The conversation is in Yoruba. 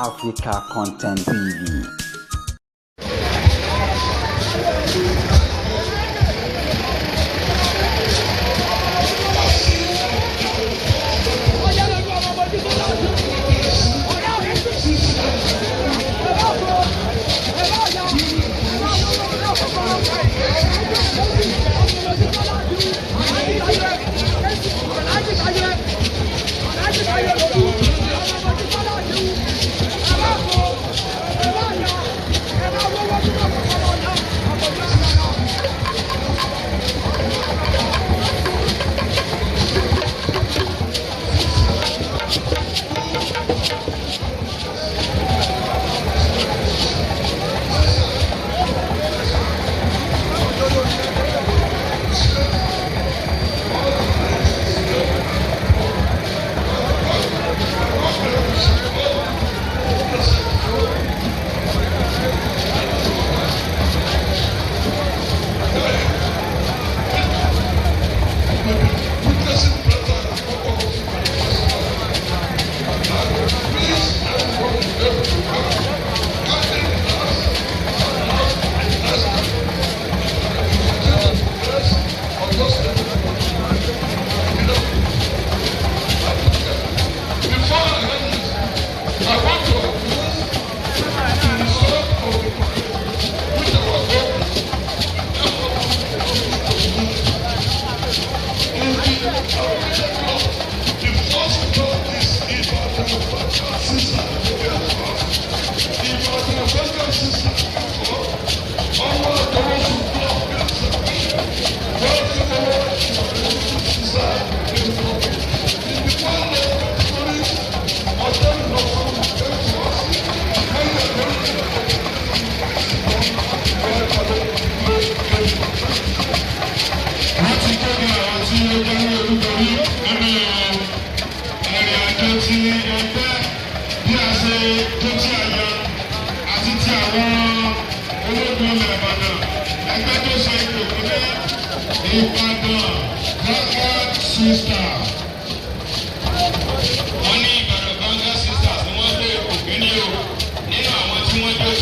Africa Content TV. Wọ́n ti kéde àwọn tí ó jáwé olúborí nínú ìrìn àjò ti ẹgbẹ́ bí a ṣe tó tí a yan àti ti àwọn ológun ilẹ̀ Ìbàdàn, ẹgbẹ́ tó ṣe ipò kíní, Ìbàdàn Vanguard Sister. Wọ́n ní Ìbàdàn Vanguard Sisters ni wọ́n gbé ipò kíní o nínú àwọn tí wọ́n jó.